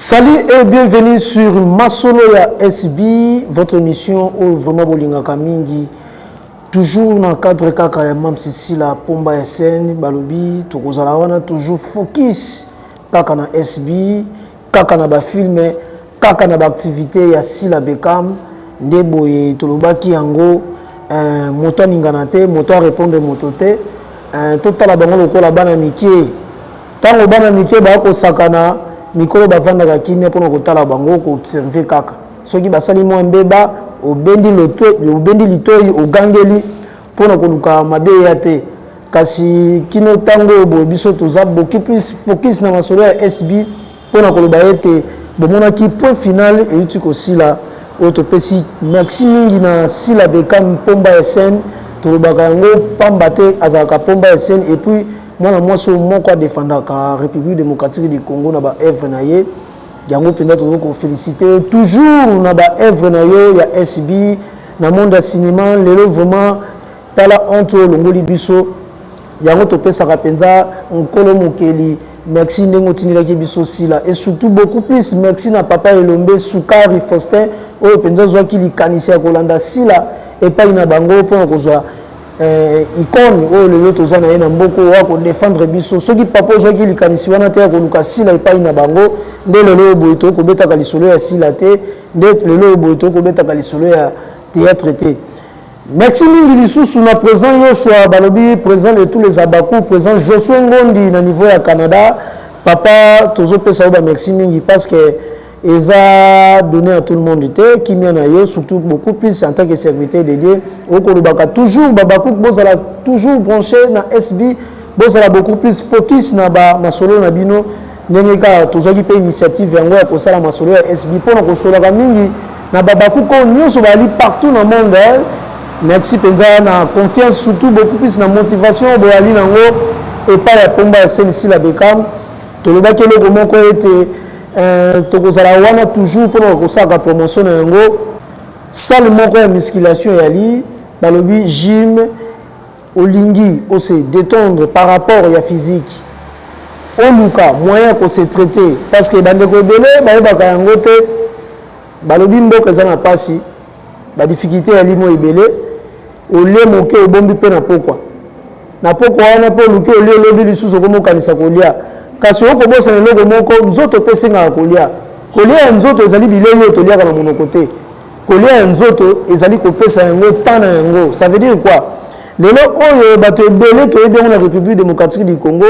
Salut et bienvenue sur Masolo ya SB, votre émission oyo vraiment bolingaka mingi. Toujours na cadre kaka ya Mam Sisila Pomba ya scène, balobi tokozala wana toujours focus kaka na SB, kaka na ba film, kaka na ba activité ya Sila Beckham. Nde boye tolobaki yango, moto aningana te, moto arépondre moto te, totala bango lokola bana mike. Ntango bana mike bakosakana, mikolo bavandaka kimia mpona kotala bango, koobserve kaka. Soki basali mwa mbeba, obendi litoi, ogangeli mpona koluka mabe ya te. Kasi kino ntango boye, biso toza beaucoup plus focus na masolo ya SB, mpona koloba ete bomonaki point final euti kosila, oyo topesi merci mingi na Sila Bekam Pomba ya scène. Tolobaka yango pamba te, azalaka pomba ya scène. Et puis mwana mwasi oyo moko adefendaka République démocratique du Congo na baœuvre na ye. Yango mpenza tozo kofélicité toujours na baœuvre na yo ya SB na monde ya cinéma. Lelo vraiment, tala honte oyo olongoli biso. Yango topesaka mpenza Nkolo Mokeli merci ndenge otindelaki biso Sila, et surtout beaucoup plus merci na papa Elombe Sukari Faustin, oyo mpenza azwaki likanisi ya kolanda Sila epai na bango mpona kozwa icône oyo lelo toza na ye na mboka, oyo akodefendre biso. Soki papa ozwaki likanisi wana te ya koluka Sila epai na bango, nde lelo oyo boye tokobetaka lisolo ya Sila te, nde lelo oyo boye tokobetaka lisolo ya théâtre te. Merci mingi lisusu na président Yoshua, balobi président de tous les abaku, président Josue Ngondi na niveau ya Canada. Papa, tozopesa yo bamerci mingi, parce que eza donné à tout le monde te. Kimia na yo, surtout beaucoup plus en tant que serviteur de Dieu, okolobaka toujours babakuku bozala toujours branché na SB, bozala beaucoup plus focus na bamasolo na bino. Ndenge kaka tozwaki mpe initiative yango ya kosala masolo ya SB mpona kosolaka mingi na babakuku oyo nyonso bazali partout na monde. Merci mpenza na confiance, surtout beaucoup plus na motivation boyali nango epai ya Pomba ya scène Sila Bekam. Tolobaki eloko moko ete tokozala wana toujours mpona kosalaka promotion na yango. Salle moko ya musculation eyali, balobi gym. Olingi ose détendre par rapport ya physique, oluka moyen ya kose traiter, parce que bandeko ebele bayebaka yango te. Balobi mboka eza na mpasi, badifficulté ya limo ebele. Olie moke, obombi mpe na pokwa, na pokwa wana mpe oluki olie, olobi lisusu okomokanisa kolia. Kasi okobosana eloko moko: nzoto mpe esengaka kolia. Kolia ya nzoto ezali bilei oyo toliaka na monoko te. Kolia ya nzoto ezali kopesa yango temps na yango. Ça veut dire quoi? Lelo oyo bato ebele toyebi yango, na République démocratique du Congo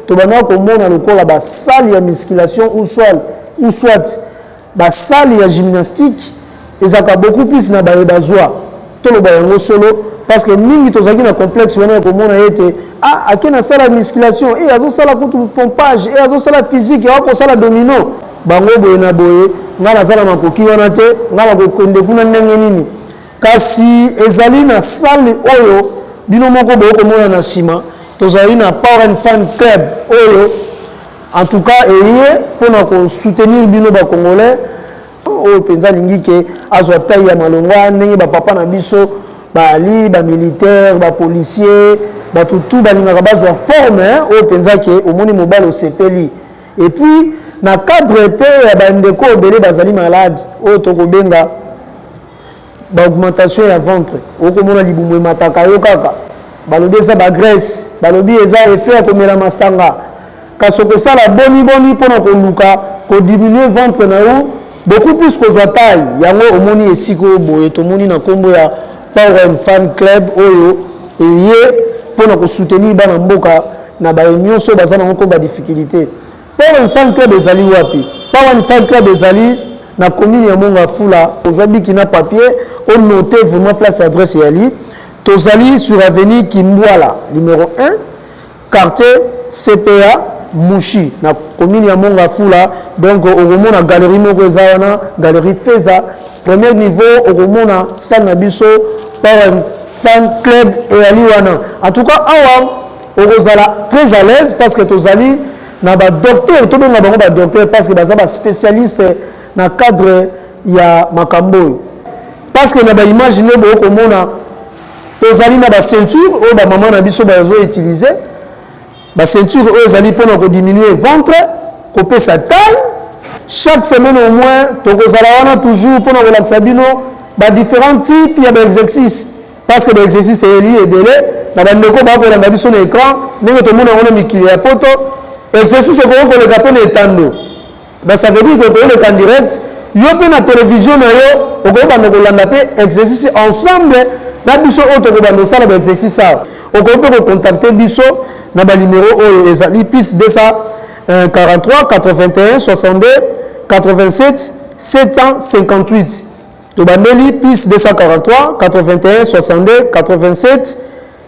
tobandaka komona lokola basalle ya musculation ou soit basalle ya gymnastique ezalaka beaucoup plus na baye bazwa. Toloba yango solo, parce que mingi tozalaki na complexe wana ya komona ete ah, ake na salle ya musculation e azosala kutu pompage, e azosala physique, akosala domino, bango boye na boye. Ngai naza na makoki wana te, ngai nakokende kuna ndenge nini? Kasi ezali na salle oyo bino moko boye komona na nsima. Tozali na Power and Fan Club oyo en tout cas eye mpona kosoutenir bino bacongolais oyo mpenza alingi ke azwa taille ya malongwa, ndenge bapapa na biso baali bamilitaire, bapolicier, bato tu balingaka bazwa forme oyo mpenza ke omoni mobali osepeli. Et puis na cadre mpe ya bandeko ebele bazali malade, oyo tokobenga baaugmentation ya ventre, okomona libumu emataka yo kaka. Balobi eza bagraisse, balobi eza effet ya komela masanga. Kasi okosala boni boni mpona koluka kodiminue ventre na yo, beaucoup plus kozwa taille yango? Omoni esika oyo boye tomoni na nkombo ya Power and Fan Club, oyo eye mpona kosoutenir bana mboka na baye nyonso baza nango komba difficulté. Power and Fan Club ezali wapi? Power and Fan Club ezali na commune ya Mont Ngafula. Ozwa bic na papier, onote vraiment place, adresse eyali: tozali sur avenue Kimbwala numéro 1, quartier CPA Mushi, na commune ya Mont Ngafula. Donc okomona galerie moko eza wana, galerie Feza, premier niveau, okomona salle na biso Power Fan Club eyali wana. En tout cas awa okozala très à l'aise, parce que tozali na badocteur, tobenga bango badocteur, parce que baza baspécialiste na cadre ya makambo oyo. Parce que na baimage nde bokomona, tozali na baceinture oyo bamama na biso bazoutilize, baceinture oyo ezali mpona kodiminue ventre, kopesa taille. Chaque semaine au moins tokozala wana toujours mpona kolakisa bino ba différents types ya ba exercice, parce que ba exercice eyeli ebele na bandeko bakolanda biso na écran. Ndenge tomona yango na mikili ya poto, exercice ekoki koleka mpe na etando. Ba ça veut dire que okoleka en direct, yo mpe na télévision na yo okobanda kolanda mpe exercice ensemble na biso oyo tokobanda kosala ba exercice awa. Okoki mpe kocontacter biso na banimero oyo ezali plus 243 81 62 87 758. Tobandeli plus 243 81 62 87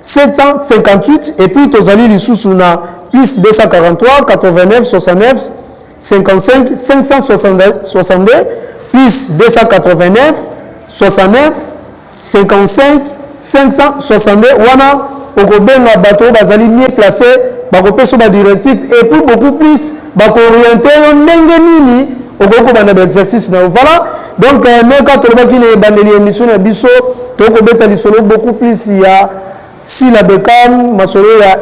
758, et puis tozali lisusu na plus 243 89 69 55 562, plus 289 69 55 562. Wana okobenga bato oyo bazali mieux placé, bakopesa badirective et puis beaucoup plus bakoorienter yo ndenge nini okoki kobanda baexercice na yo. Voilà, donc ndenge tolobaki na ebandeli émission na biso, tokobeta lisolo beaucoup plus ya Sila Beckham, masolo ya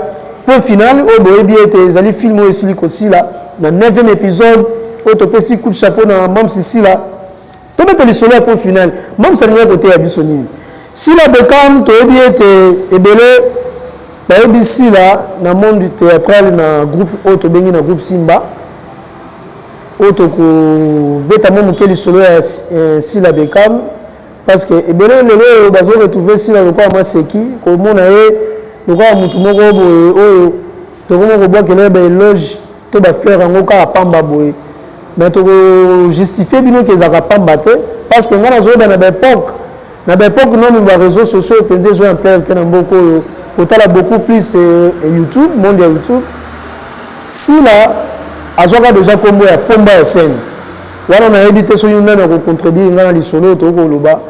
Point final oyo boyebi ete ezali film oyo esili kosila na 9e épisode oyo. Topesi coup de chapeau na Mamsi Sila. Tobeta lisolo ya Point final. Mamsi alingaki koteya biso nini? Sila Beckham, toyebi ete ebele bayebi Sila na monde théâtral, na groupe oyo tobengi na groupe Simba, oyo tokobeta mwa moke lisolo ya Sila Beckham, parce que ebele lelo oyo bazoretrouver Sila lokola maseki, komona ye lokola motu moko boye oyo tokoma kobwakela ye baéloge to bafleur yango kaka pamba boye. Mais tokojustifie bino ke ezalaka pamba te, parce que ngai nazoyeba na baépoque nanu baréseau sociaux mpenza ezo ampleur te na mboka oyo, kotala beaucoup plus YouTube, monde ya YouTube, Sila azwaka déjà nkombo ya Pomba ya scène wana. Nayebi te soki nani akocontredire ngai na lisolo oyo tokoloba,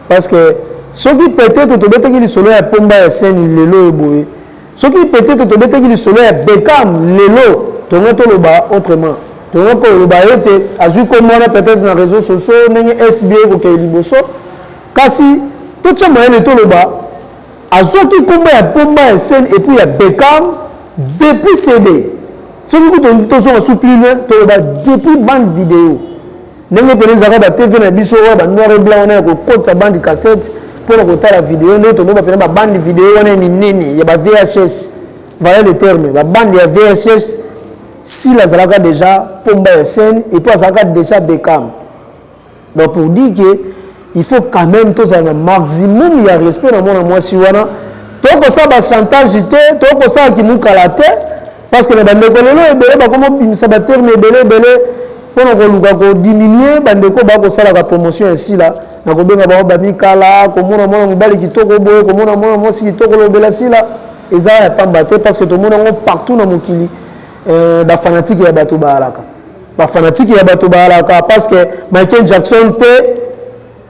parce que soki peut-être tobetaki lisolo ya Pomba ya scène lelo oyo boye, soki peut-être tobetaki lisolo ya Beckham lelo, tongo toloba autrement, tongo koloba ete azwi nkombo wana peut-être na réseau sociaux ndenge SB ekokende liboso. Kasi totya mayele, toloba azwaki nkombo ya Pomba ya scène et puis ya Beckham depuis CD. Soki kutu tozonga su plus loin, toloba depuis bande vidéo, ndenge pene ezalaka batv na biso oyo ba noir et blanc wana ya kokotisa bande cassette mpona kotala video, ndenge tonoba pene babande video wana ya minene ya ba VHS, voilà le terme, babande ya VHS, Sila azalaka déjà Pomba ya scène et puis azalaka déjà Beckham. Donc pour dire que il faut quand même tozala na maximum ya respect na mwana mwasi wana. Tokosala bachantage te, tokosala kimukala te, parce que na bandeko lelo ebele bakoma obimisa baterme ebele ebele mpona koluka kodiminue bandeko bakosalaka promotion ya Sila na kobenga bango bamikala. Komona mwana mobali kitoko boye, komona mwana mwasi kitoko, lobela Sila, eza ya pamba te, parce que tomona yango partout na mokili. Bafanatike ya bato baalaka, bafanatike ya bato baalaka, parce que Michael Jackson mpe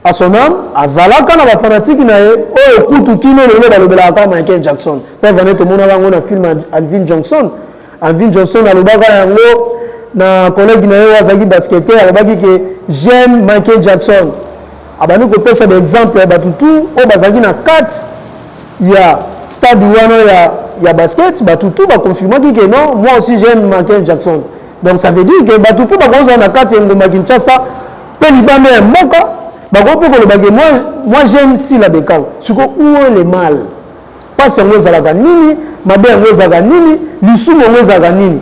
à son âme azalaka na bafanatike na ye oyo kutu kino lelo balobelaka kaka Michael Jackson. Mpo vane tomonaka yango na film Alvin Johnson. Alvin Johnson alobaka yango na collègue na ye oyo azalaki basketteur, alobaki ke "J'aime Michael Jackson". Abandi kopesa baexemple ya bato tu oyo bazalaki na kati ya stade wana ya basket. Bato tu baconfirmaki ke "Non, moi aussi j'aime Michael Jackson". Donc ça veut dire ke bato mpo bakozala na kati ya engumba Kinshasa mpe libanda ya mboka, bakoki mpe koloba ke "Moi j'aime Sila Beckham". Siko où est le mal? Mpasi yango ezalaka nini? Mabe yango ezalaka nini? Lisumu yango ezalaka nini?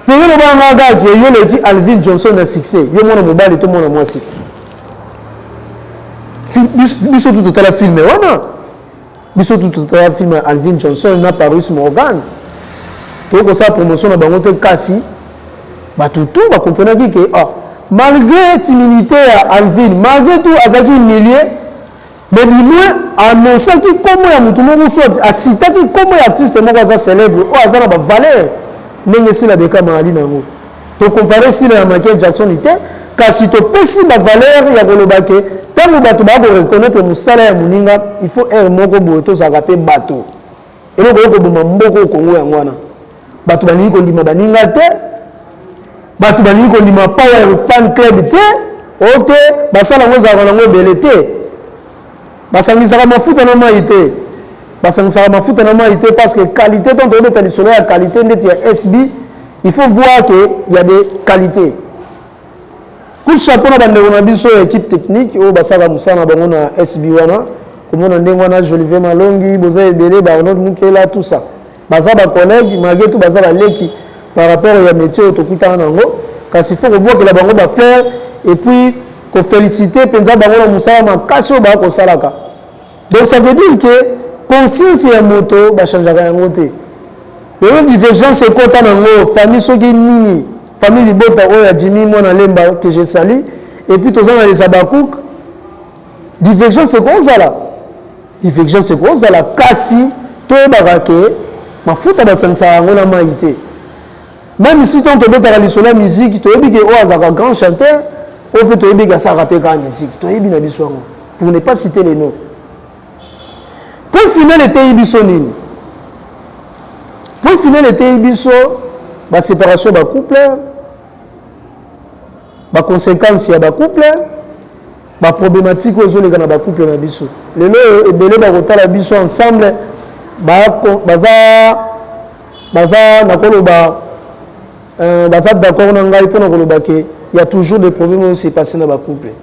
Tenge lobanga kaka ke yo leki Alvin Johnson na succès, yo mwana mobali to mwana mwasi. Biso tu totala film wana, biso tu totala film ya Alvin Johnson na Paris Morgan. Tokosala promotion na bango te, kasi bato tu bakomprenaki ke ah, malgré timidité ya Alvin, malgré tout azalaki humilie, mais du moins annonçaki nkombo ya motu moko, soit acitaki nkombo ya artiste moko aza célèbre, oyo aza na bavaleur ndenge Sila Beckham ali nango. Tocompare Sila ya Michael Jackson te, kasi topesi bavaleur ya koloba ke ntango bato baya koreconnaître mosala ya moninga, il faut aire moko boye tozalaka mpe bato. Eloko oyo koboma mboka oyo Kongo yango wana, bato balingi kondima baninga te, bato balingi kondima Power Fan Club te. Oyo te basala yango, ezalaka nango ebele te. Basangisaka mafuta na mai te, basangisaka mafuta na mai te, parce que qualité, ntango toyobeta lisolo ya qualité ndeti ya SB, il faut voir que il y a des qualités. Coup de chapeau na bandeko na biso ya équipe technique oyo basalaka mosala na bango na SB wana. Komona ndenge wana, Jolivier Malongi, boza ebele, baArnold Mukela, tout ça, baza bacollègue. Malgré tout baza baleki par rapport ya métier oyo tokutana nango, kasi faut kobwakela bango bafleur et puis koféliciter mpenza bango na mosala makasi oyo baya kosalaka. Donc ça veut dire que conscience ya moto bachangeaka yango te. Lelo divergence ekɔta nango famille, soki nini, famille libota oyo ya Jimi Mwana Lemba que je salue, et puis toza na les Abakouk. Divergence ekozala, divergence ekozala, kasi toyebaka ke mafuta basangisaka yango na mai te. Même si ntango tobetaka lisolo ya musique, toyebi ke oyo azalaka grand chanteur, oyo mpe toyebi ke asalaka mpe kaka musique, toyebi na biso yango, pour ne pas citer les noms. Point final eteyi biso nini? Point final eteyi biso baséparation bacouple, baconséquence ya bacouple, baproblématique oyo ezoleka na bacouple na biso lelo oyo. Ebele bakotala biso ensemble, baza nakoloba, baza d'accord na ngai mpona koloba ke y a toujours des problèmes oyo se passe na bacouple.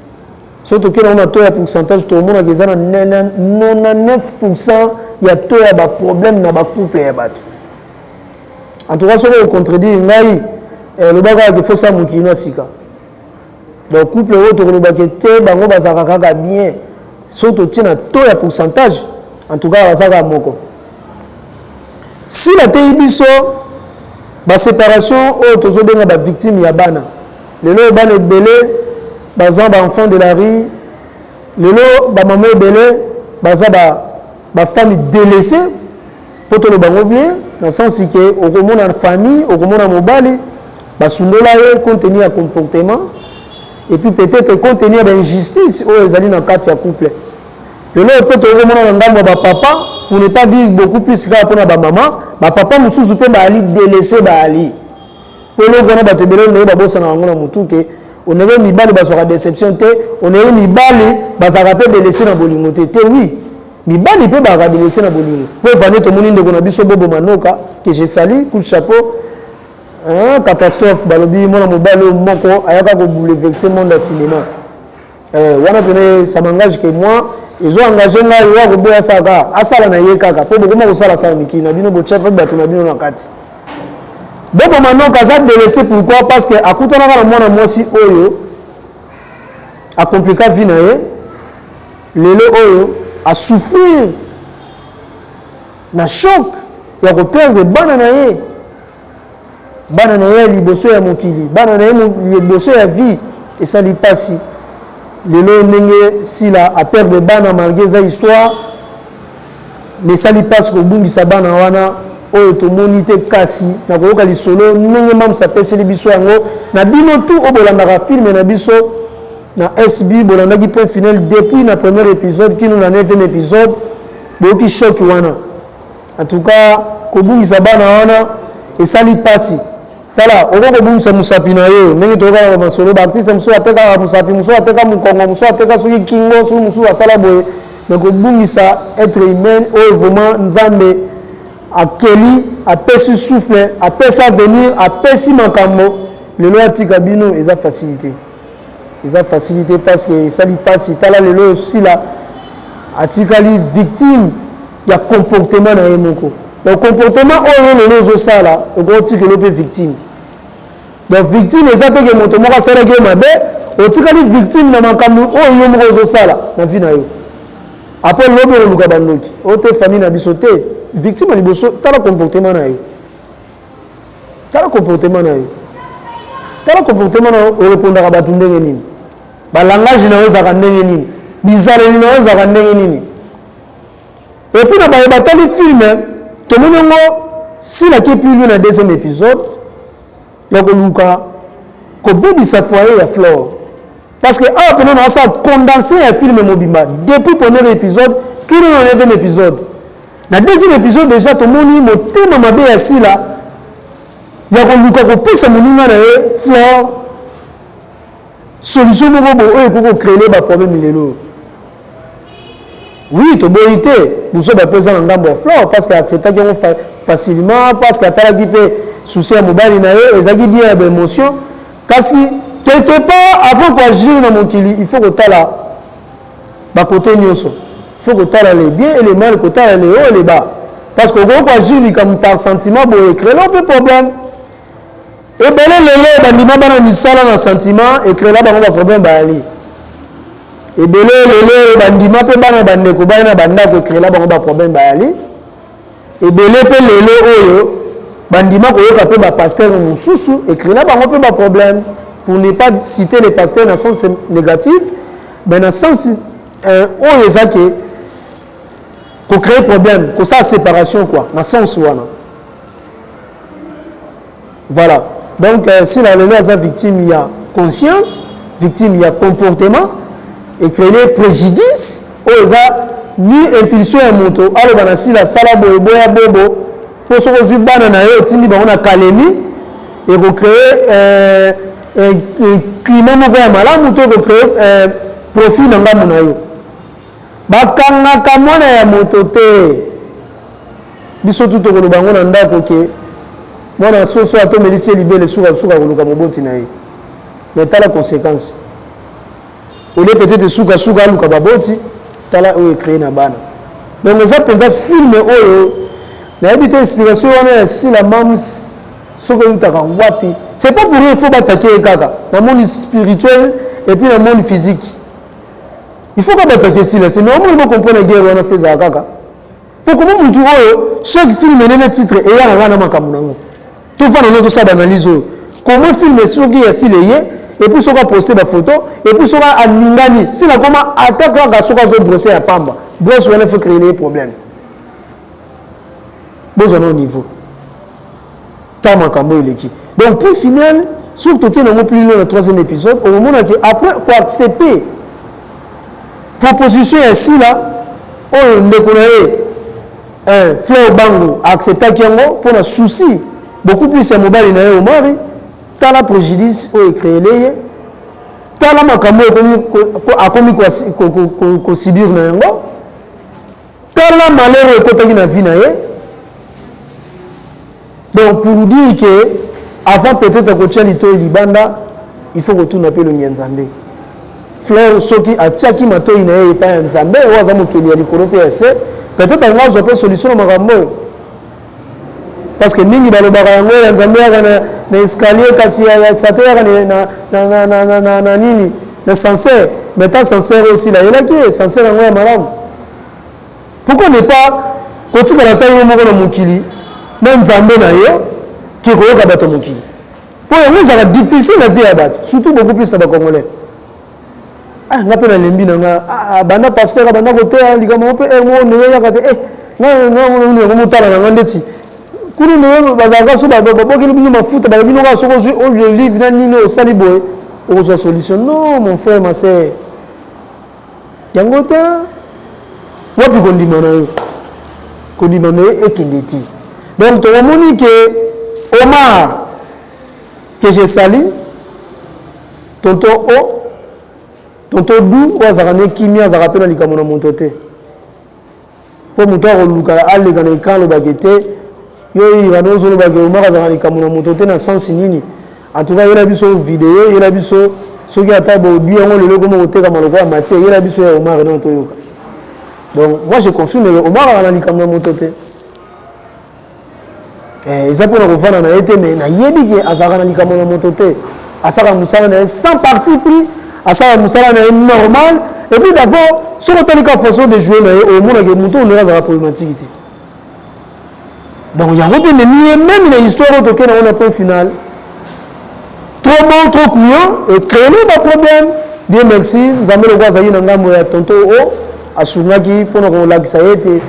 So tokei nango na taux ya pourcentage, tomonaka eza na 99 % ya taux ya baproblème na bacouple ya bato. En tout cas, soki ocontredire ngai, loba kaka ke fosa mokili na sika. Donc couple oyo tokolobaka te bango bazalaka kaka bien, so totie na taux ya pourcentage, en tout cas baza kaka moko. Sila teyi biso baséparation oyo tozobenga bavictime ya bana. Lelo oyo bana ebele baza baenfant de la rue, lelo bamama ebele baza bafemme délaissé, mpo toloba yango bien, na sens ke okomona famille, okomona mobali basundola ye compte tenu ya comportement et puis peut-être compte tenu ya bainjustice oyo ezali na kati ya couple. Lelo oyo mpe tokomona na ngambo ya bapapa, pour ne pas dire beaucoup plus kaka mpona bamama, bapapa mosusu mpe baali délaissé, baali po eloko wana. Bato ebele ndenge babosana yango na motu ke onere mibali bazwaka déception te, onere mibali bazalaka mpe délaissé na bolingo te. Te, oui, mibali mpe bazalaka délaissé na bolingo. Mpo evandi, tomoni ndeko na biso Bobo Manoka que je salue, coup de chapeau, hein, catastrophe. Balobi mwana mobali oyo moko ayaka kobouleverser monde ya cinéma wana pene. Ça m'engage que moi, ezo engage ngai oyo akoboya asalaka, asala na ye kaka, mpo bokoma kosala sala mikili na bino, botya mpe bato na bino na kati. Bobo Manoka aza délaissé. Pourquoi? Parce que akutanaka na mwana mwasi oyo acomplika vie na ye. Lelo oyo asouffrir na choc ya koperdre bana na ye, bana na ye ya liboso ya mokili, bana na ye liboso ya vie. Esali mpasi lelo ndenge Sila aperdre bana, malgré eza histoire, mais esali mpasi kobungisa bana wana oyo tomoni te. Kasi na koyoka lisolo ndenge Mamsa apeseli biso yango na bino tu oyo bolandaka film na biso na SB, bolandaki Point final depuis na premier épisode kino na 9e épisode, boyoki choc wana. En tout cas, kobungisa bana wana esali mpasi. Tala, okoki kobungisa mosapi na yo ndenge toyokaka masolo, baartiste mosusu atekaka mosapi, mosusu ateka mokongo, mosusu ateka soki kingo, soki mosusu asala boye. Mais kobungisa être humain oyo vraiment Nzambe akeli, apesi souffle, apesi avenir, apesi makambo, lelo atika bino, eza facilité, eza facilité, parce que esali mpasi. Tala lelo osila atikali victime ya comportement na ye moko. Donc comportement oyo lelo ozosala, okotikela mpe victime. Donc victime eza te ke moto moko asalaki yo mabe, otikali victime na makambo oyo yo moko ozosala na vie na yo. Après lobi okoluka bandoki oyo te, famille na biso te. Victime ya liboso, tala comportement na yo, tala comportement na yo, tala comportement na yo. Orépondaka bato ndenge nini? Balangage na yo ezalaka ndenge nini? Bizaleli na yo ezalaka ndenge nini? Et puis na baye batali film, tomoni yango, silaki plus na deuxième épisode ya koluka kobebisa foyer ya Flore, parce que awa mpena na asala condensé ya film mobimba depuis premier épisode kino na neuvième épisode. Na deuxième épisode déjà tomoni motema mabe ya Sila ya koluka kopesa moninga na ye Flore solution moko boye oyo ekoki kocréer baproblème lelo. Oui, toboyi te, buso bapesa na ngambo ya Flore parce que acceptaki yango facilement, parce que atalaki mpe souci ya mobali na ye, ezalaki bien ya baémotion. Kasi Quelque part, avant koagir na mokili, il faut kotala bakote nyonso, il faut kotala les bien et les mal, kotala les hauts et les bas, parce que okoki koagir likambo par sentiment boye, ecréela mpe problème. Ebele lelo bandima bana misala na sentiment, ecréela bango baproblème. Bayali ebele lelo bandima mpe bana bandeko baya na bandako, ecréela bango baproblème. Bayali ebele mpe lelo oyo bandima koyoka mpe bapasteur mosusu, ecréela bango mpe baproblème. Pour ne pas citer les pasteurs na sens négatif, mais na sens oyo eza ke kocréer problème, kosala séparation quoi, na sens wana. Voilà. Donc Sila lelo aza victime ya conscience, victime ya comportement, ecréer préjudice oyo eza ni impulsion ya moto aloba na Sila: "Sala boye, boya bobo." Mpo soki ozwi bana na ye, otindi bango na kalemi, ekocréer climat moko ya malamu to ekocréer profit na ngambo na yo. Bakangaka mwana ya moto te. Biso tu tokoloba yango na ndako ke mwana soso atomelisi ye libele, suka koluka moboti na ye. Mais tala conséquence: au lieu peut-être sukasuka aluka baboti, tala oyo ecréé na bana. Donc eza mpenza film oyo nayebi te inspiration wana ya Sila Mams soki oyutaka wapi. C'est pas pour rien, faut baattaquer ye kaka na monde spirituel et puis na monde physique. Il faut ka baattaquer Sila. C'est normal, bocomprendre guerre wana fo ezala kaka po koma mutu oyo chaque film enene titre eyaka kaka na makambo nango. Tofanda no, tosala baanalyse oyo. Comment film soki ya Sila eye, et puis soki aposte bafoto, et puis soki aningani, Sila koma ata kaka soki azobrosser ya pamba, brosse wana faut créer ye problème. Bozwa na au niveau ta makambo eleki. Donc pour final, soki tokende yango plus loin na troisième épisode, okomonaki après koaccepter proposition ya Sila oyo, ndeko na ye Fleur Bango aacceptaki yango mpona souci beaucoup plus ya mobali na ye Omari. Tala préjudice oyo ecréele ye, tala makambo oyo akomi kosubir na yango, tala malheur oyo ekotaki na vie na ye. Donc pour dire que avant peut-être kotia litoi libanda, il faut kotuna mpe elongi ya Nzambe. Fleur soki atiaki matoi na ye epai ya Nzambe oyo aza mokeli ya likolo mpe ya se, peut-être yango azwa mpe solution na makambo oyo, parce que mingi balobaka yango ya Nzambe yaka na escalier, kasi ya sate yaka na nini, na ascenseur. Mais ta ascenseur oyo osila ayelaki ye ascenseur yango ya malamu, pourquoi ne pas kotikala ta yo moko na mokili na Nzambe na yo ke koyoka bato ya mokili? Mpo yango ezalaka difficile na vie ya bato, surtout beaucoup plus na bacongolais. Ah, nga mpe nalembi na nga. Ah, banda pasteur abanda koteya likambo mpe heure moko ndenge eyaka te. Eh, yango motala na nga ndeti kuna ndenge bazalaka so babokeli bino mafuta, balobi bino kaka soki ozwi olive na nini, osali boye, okozwa solution. Non, mon frère, ma sœur, yango te. Wapi kondima na yo? Kondima na yo ekende te. Donc tokomoni ke Omar, que je salue, tonton o tonton du oyo azalaka nde kimia, azalaka mpe na likambo na moto te, mpo moto akoluka aleka na écran alobaki te. Yo irano ozolobaki Omar azalaka likambo na moto te na sens nini? En tout cas, yela biso video, yela biso soki ata bodui yango lelo ekoma kotekama lokola matière. Yela biso ya Omar nano toyoka. Donc moi je confirme ke Omar azalaka na likambo na moto te. Eza mpona kovanda na ye te, mais nayebi ke azalaka na likambo na moto te. Asalaka mosala na ye sans parti pris, asalaka mosala na ye normal. Et puis d'abord, soki otali ka façon de jouer na ye, omonake moto oyo ndenge azalaka problématique te. Donc yango mpe memi ye même na histoire oyo tokende yango na point final. Trop bon, trop couillon, ecréer baproblème. Dieu merci, Nzambe lokola azalaki na ngambo ya tonto o asungaki mpona kolakisa ye ete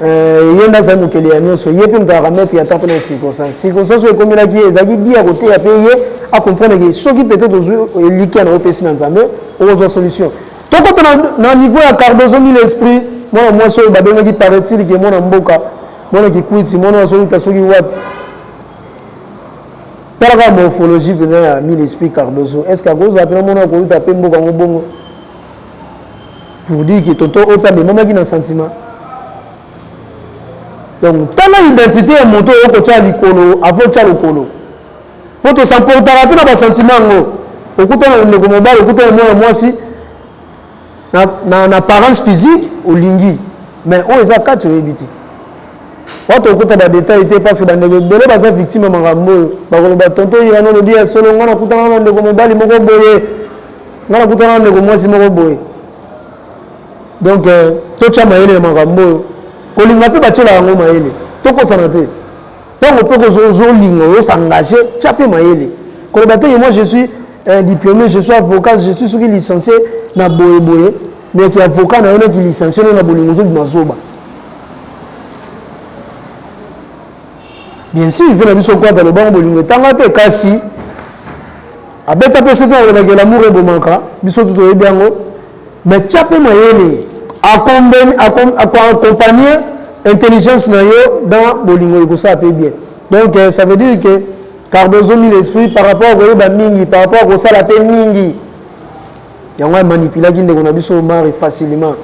ye nde azali mokeli ya nyonso, ye mpe moto azalaka maître ya ta mpe na circonstance oyo ekomelaki ye. Ezalaki di ya koteya mpe ye acomprendre ke soki peut-être ozwi elikia na opesi na Nzambe, okozwa solution. Tokota na niveau ya Cardozo Mille Esprit, mwana mwasi oyo babengaki, paraît-il ke mwana mboka, mwana Kikwiti, mwana azoluta soki wapi. Tala kaka morphologie mpenza ya Mille Esprit Cardozo. Est ce que akozala mpena mwana akoluta mpe mboka yango bongo? Pour dire ke toto oyo mpe amemamaki na sentiment. Donc tala identité ya moto oyo okotya likolo avant otya lokolo, mpo tosamportaka mpe na basentiment yango. Okutana na ndeko mobali, okutana na mwana mwasi na apparence physique olingi, mais oyo eza kati oyebi te. Wato okota badétail te, parce que bandeko ebele baza victime ya makambo oyo. Bakoloba: "Tonto Irano, olobi ya solo. Nga nakutana na ndeko mobali moko boye, nga nakutana na ndeko mwasi moko boye." Donc totya mayele na makambo oyo. Kolinga mpe batiela yango mayele, tokosana te. Ntango mpe ozolinga, ozosengage, tya mpe mayele. Koloba te: "Moi, je suis un diplômé, je suis avocat, je suis soki licencié na boye boye." Mais ki avocat na yo, naki licencié no, na bolingo ozobima zoba. Bien sûr, ve na biso kwata lobango, bolingo etanga te, kasi abeta mpe sete alobaki l'amour ebomaka biso tu, toyebi yango. Mais tia mpe mayele, accompagner intelligence na yo dans bolingo, ekosala mpe bien. Donc ça veut dire que Cardozo mis l'esprit par rapport koyeba mingi, par rapport kosala mpe mingi, yango amanipulaki ndeko na biso Omar facilement.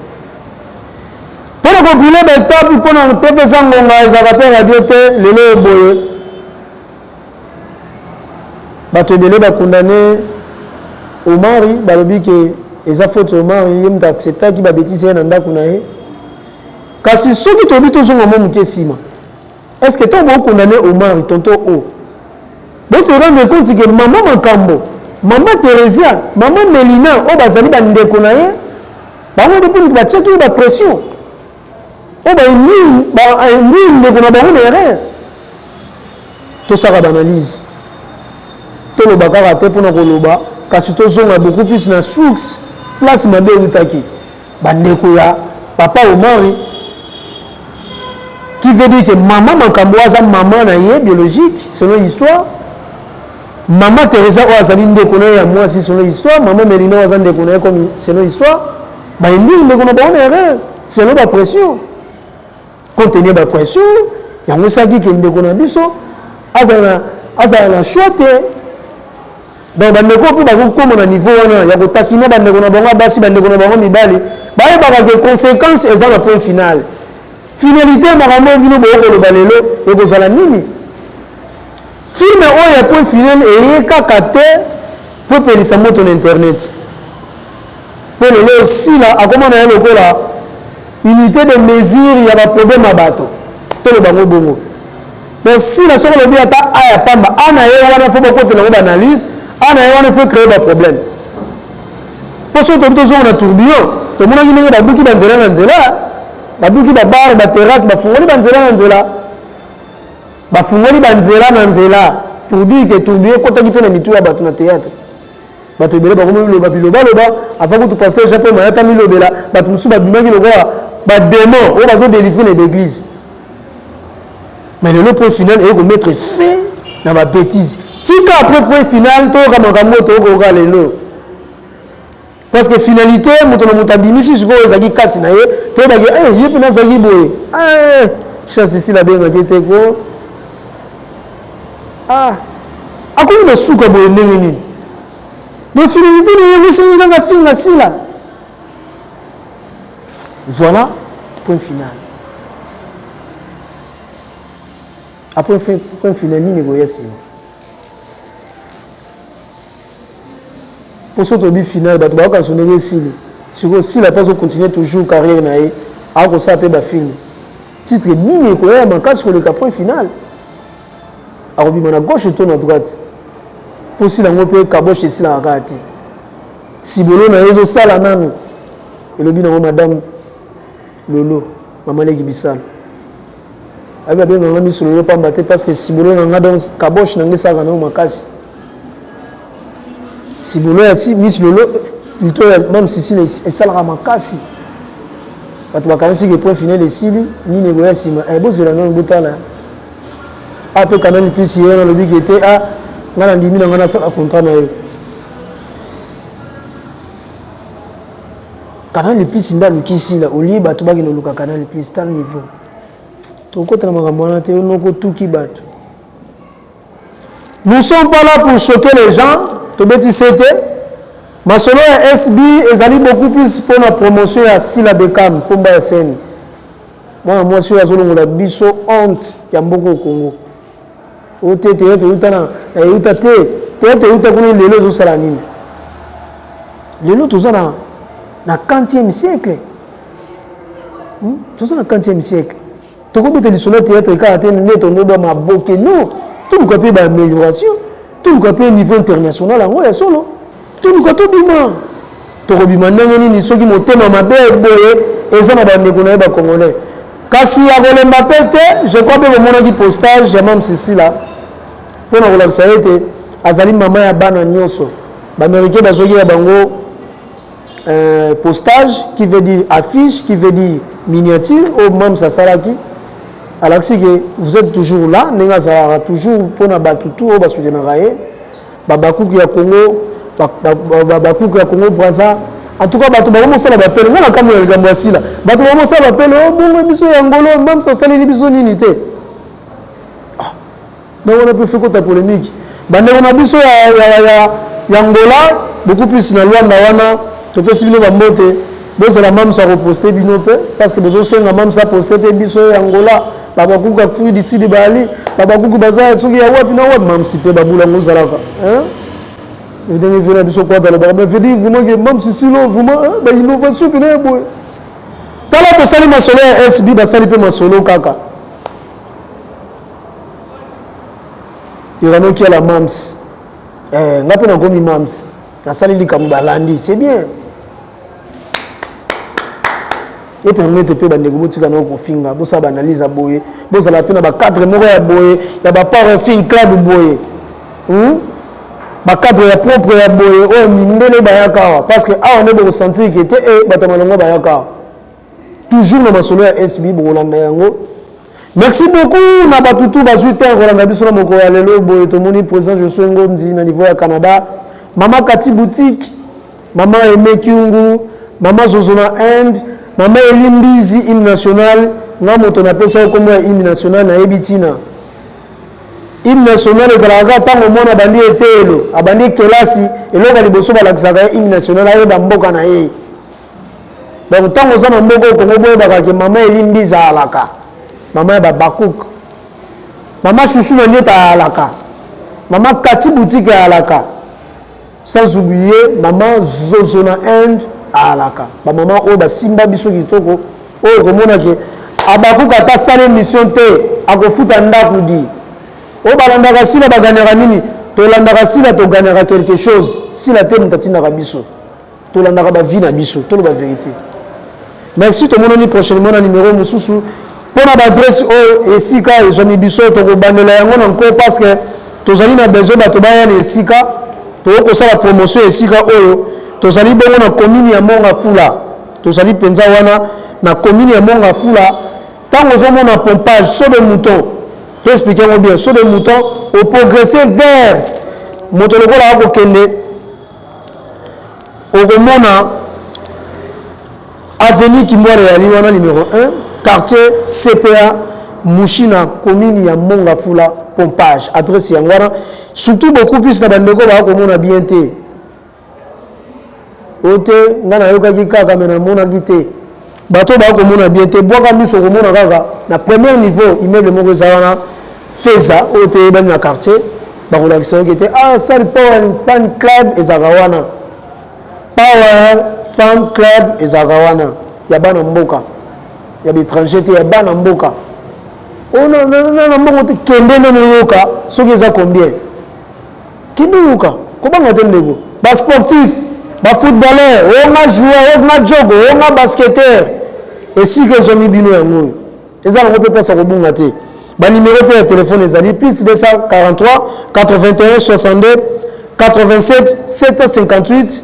Mpona kobrûler baétape, mpona tepesa ngonga, ezalaka mpe radio te. Lelo boye bato ebele bakondane Omari, balobi ke eza faute Omari, ye moto acceptaki babêtises ye na ndako na ye. Kasi soki toyebi, tozonga mwa moke nsima, est ce que ntango bokondane Omari, tonto o bose rendre compte ke mama Makambo, mama Thérésia, mama Melina, oyo bazali bandeko na ye, bango nde mpe moto batiaki ye bapression oyo bainduire ndeko na bango na erreur? Tosaka baanalyse, toloba kaka te mpona koloba, kasi tozonga beaucoup plus na source, place mabe eutaki. Bandeko ya papa Omari, qui veut dire que mama Makambo aza mama na ye biologique selon histoire, mama Teresa oyo azali ndeko na ye ya mwasi selon histoire, mama Melina oyo aza ndeko na ye comme selon histoire, bainduire ndeko na bango na erreur selon bapression, contenir bapression. Yango esalaki ke ndeko na biso azala na choix te. Donc bandeko mpe bazokóma na niveau wana ya kotakina bandeko na bango ya basi, bandeko na bango mibali, bayebaka ke conséquence eza na point final. Finalité makambo oyo bino boyokoloba lelo ekozala nini? Film oyo ya Point final eye kaka te po epelisa moto na internet, mpo lelo osila akoma na ye lokola unité de mesure ya baproblème ya bato. Toloba ngo bongo. Mais sila, soki olobi ata a ya pamba, a na ye wana, fo bakotela yango baanalyse, a na ye wana fo créer baproblème. Mpo soki tobi tozonga na tourbillon, tomonaki ndenge babuki banzela na nzela, babuki babar, baterrasse, bafungoli banzela na nzela, bafungoli banzela na nzela, pour dire que tourbillon ekotaki mpe na mitu ya bato. Na théâtre, bato ebele bakomi loba bilobaloba. Avant kutu pasteur Jean Paul Mayata milobela, bato mosusu babimaki lokola badémon oyo bazodélivre na baéglise. Mais lelo Point final eye komettre fin na babêtise. Tika après Point final, toyoka makambo oyo toyokoyoka lelo, parce que finalité, moto na moto abimisi sikoyo ezalaki kati na ye. Toyebaki ye mpe nazalaki boye, chance esila, abengaki te ko ah, akomi na suka boye ndenge nini? Mais finalité na yango esengi kaka finga sila. Voilà, Point final. Après Point final, nini ekoya nsima? Mpo so toyebi final, bato bayoka so ndenge esili. Sikoyo sila mpe azocontinue toujours carrière na ye, akosala mpe bafilm. Titre nini ekoya ya makasi koleka Point final? Akobima na gauche to na droite? Mpo sila yango mpe kaboshe esilaka kaka te. Sibolo na ye ezosala nanu, elobi nango madame Lolo, mama leki bisalo, ayebi abenganga miso lolo pamba te, parce que sibolo na nga, donc kaboshe na nga, esalaka nango makasi. Sibolo ya miss Lolo, plutôt ya mame Sisile, esalaka makasi. Bato bakanisi ke Point final esili, nini ekoya nsima? Bozela nano, botala. A mpe Canal Plus ye wana alobi ke te, a ngai na ndimi na ngai nasala contrat na yo. Canal Plus nde aluki sila olie, bato bakende oluka Canal Plus. Tal niveau tokokota na makambo wana te, noko tuki bato. Nous sommes pas là pour choquer les gens. Tobeti sete masolo ya SB ezali beaucoup plus mpona promotion ya Sila Bekam, mpomba ya scène, mwana mwasi oyo azolongola biso honte ya mboka o Congo. Oyo te, théâtre euta na euta te, théâtre euta kuna. Lelo ezosala nini? Lelo toza na na 40e siècle. Toza na 40e siècle. Tokobeta lisolo ya théâtre kaka te nde tondoba maboke non. Toluka mpe ba amélioration, toluka mpe niveau international yango ya solo. Toluka tobima. Tokobima ndenge nini soki motema mabe boye eza na bandeko na ye ba congolais. Kasi ya kolemba mpe te, je crois mpe bomonaki postage ya Mame Sisila mpo na kolakisa ye ete azali mama ya bana nyonso. Ba-Américains bazwaki ya bango postage qui veut dire affiche, qui veut dire miniature oyo Mams asalaki, alakisi ke vous êtes toujours là, ndenge azalaka toujours mpona bato tu oyo basoutenaka ye, babakuku ya Congo, babakuku ya Congo Brazza. En tout cas bato bakomosala bapele, nga nakambo ya likambo ya Sila, bato bakomosala bapele oyo bongo biso ya ngolo Mams asaleli biso nini te. Donc wana mpe fekota polémique. Bandeko na biso ya Angola, beaucoup plus na Luanda wana, topesi bino bambote. Bozala Mams akoposte bino mpe parce que bozosenga Mams aposte mpe biso ya Angola, babakuku Afrique du Sud bali, babakuku baza soki ya wapi na wapi. Mams mpe babula yango ozalaka ndenge vie na biso kwata alobaka, mais veut dire vraiment que Mams Silo vraiment bainnovation mpena ya boye. Tala, tosali masolo ya SB, basali mpe masolo kaka Irano Kiala Mams. Nga mpe nakomi Mams, nasali likambo balandi, c'est bien. Epermettre mpe bandeko botika na kofinga, bosala baanalyse ya boye, bozala mpe na bacadre moko ya boye ya bapower film club boye, Bacadre ya propre ya boye oyo mindele bayaka awa, parce que awa nde bokosentir ke te e bato ya malongo bayaka awa. Toujours na masolo ya SB, bokolanda yango. Merci beaucoup na bato tu bazwi te kolanda biso na mokolo ya lelo boye. Tomoni président Josue Ngondi na niveau ya Canada, mama Kati Boutique, mama Aime Kiungu, mama Zozo na Inde, mama Eli Mbizi, hymne national. Nga moto napesa yo nkombo ya hymne national, nayebi ntina. Hymne national ezalaka kaka ntango mwana abandi eteyelo, abandi kelasi, eloko ya liboso balakisaka ye hymne national, ayeba mboka na ye. Donc ntango oza na mboka oyo Kongo, boyebaka ke mama Eli Mbizi ayalaka mama ya babakuk, mama Shushu na Nieta ayalaka, mama Kati Boutique ayalaka, sans oublier mama Zozo na Inde ayalaka. Bamama oyo basimba biso kitoko, oyo okomona ke abakuka ata sala émission te, akofuta ndako di. Oyo balandaka Sila baganyaka nini? Tolandaka Sila, toganyaka quelque chose. Sila te moto atindaka biso, tolandaka bavie na biso, toloba vérité. Merci, tomonani prochainement na numéro mosusu. Mpona baadresse oyo esika ezwami biso, tokobandela yango na nko parce que tozali na besoin bato baya na esika tokoki kosala promotion. Esika oyo tozali bongo na commune ya Monga Fula, tozali mpenza wana na commune ya Monga Fula. Ntango ozomona pompage saut de mouton, to explique yango bien. Saut de mouton, oprogresse vers moto lokola akokende, okomona avenue Kimbware yali wana, numéro 1, quartier CPA Mushina, commune ya Monga Fula, pompage. Adresse yango wana. Surtout beaucoup plus na bandeko bakomona bien te, oyo te ngai nayokaki kaka me namonaki te. Bato bakomona bien te, bwaka miso, okomona kaka na premier niveau immeuble moko eza wana, Feza, oyo mpe eyebani na quartier. Bakolakisa yoki te, ah, sali Power Fan Club ezalaka wana. Power Fan Club ezalaka wana ya bana mboka, ya baétranger te, ya bana mboka. Oyo na mbongo te, kende nano oyoka soki eza combien. Kende oyoka, kobanga te ndeko. Basportif, bafootballeur, oyo nga joueur, oyo nga jogo, oyo nga basketteur, esika ezwami bino yango oyo eza nango mpe mpasi ya kobunga te. Banimero mpe ya telefone ezali plus 243 81 62 87 758,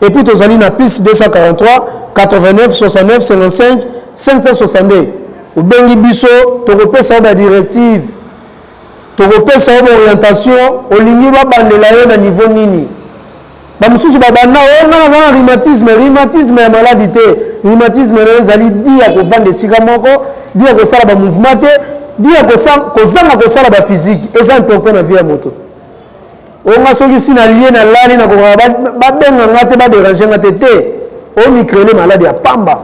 et puis tozali na plus 243 89 69 55 562. Obengi biso, tokopesa yo badirective, tokopesa yo baorientation. Olingi babandela yo na niveau nini? Bamosusu babanda oyo nga naza na rhumatisme. Rhumatisme ya maladi te, rhumatisme nayo ezali di ya kovanda esika moko, di ya kosala bamouvement te, di ya kozanga kosala baphysique. Eza important na vie ya moto. Oyo nga soki si nalie, nalali, nakokaka babenga nga te, baderange nga te te, omicrele maladi ya pamba.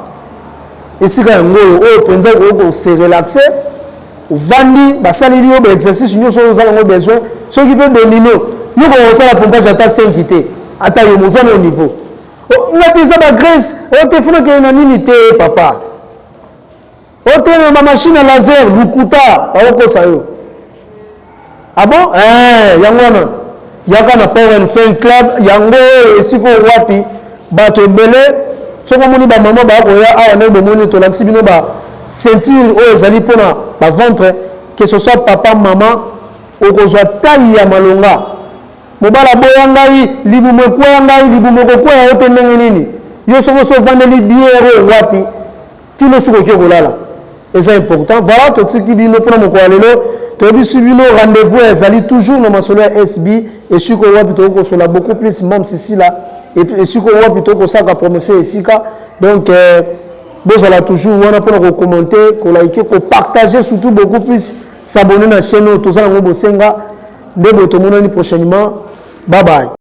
Esika yango oyo oyo mpenza okoki kose relaxer, ovandi, basaleli yo baexercice nyonso oyo oza nango besoin. Soki mpe domino, yo koka kosala pompage ata 5 te, ata yo mozwa na niveau. Nga te, eza bagraisse oyo te, funa kende na nini te, papa. Oyo te na bamachine ya laser, lukuta, bakokosa yo. Ah bon, eh, yango wana yaka na Power and Fan Club. Yango oyo esika oyo wapi bato ebele. Soki omoni bamama bakoya awa, ndenge bomoni, tolakisi bino ba ceinture oyo ezali mpona baventre, que ce soit papa, mama, okozwa taille ya malonga. Mobala boya ngai, libumu ekweya ngai, libumu ekokweya yo te. Ndenge nini yo soki oso ovandeli bière oyo wapi kino soki okoki kolala, eza important. Voilà, totiki bino mpona mokolo ya lelo. Toyebisi bino, rendez-vous ezali toujours na masolo ya SB, esika oyo wapi tokoki kosola beaucoup plus mam sisila, esika oyo wapi tokoki kosaka promotion esika. Donc bozala toujours wana mpona kocommenter, kolike, kopartager, surtout beaucoup plus s'abonner na chaîne oyo. Toza nango bosenga nde boye. Tomonani prochainement, bye bye.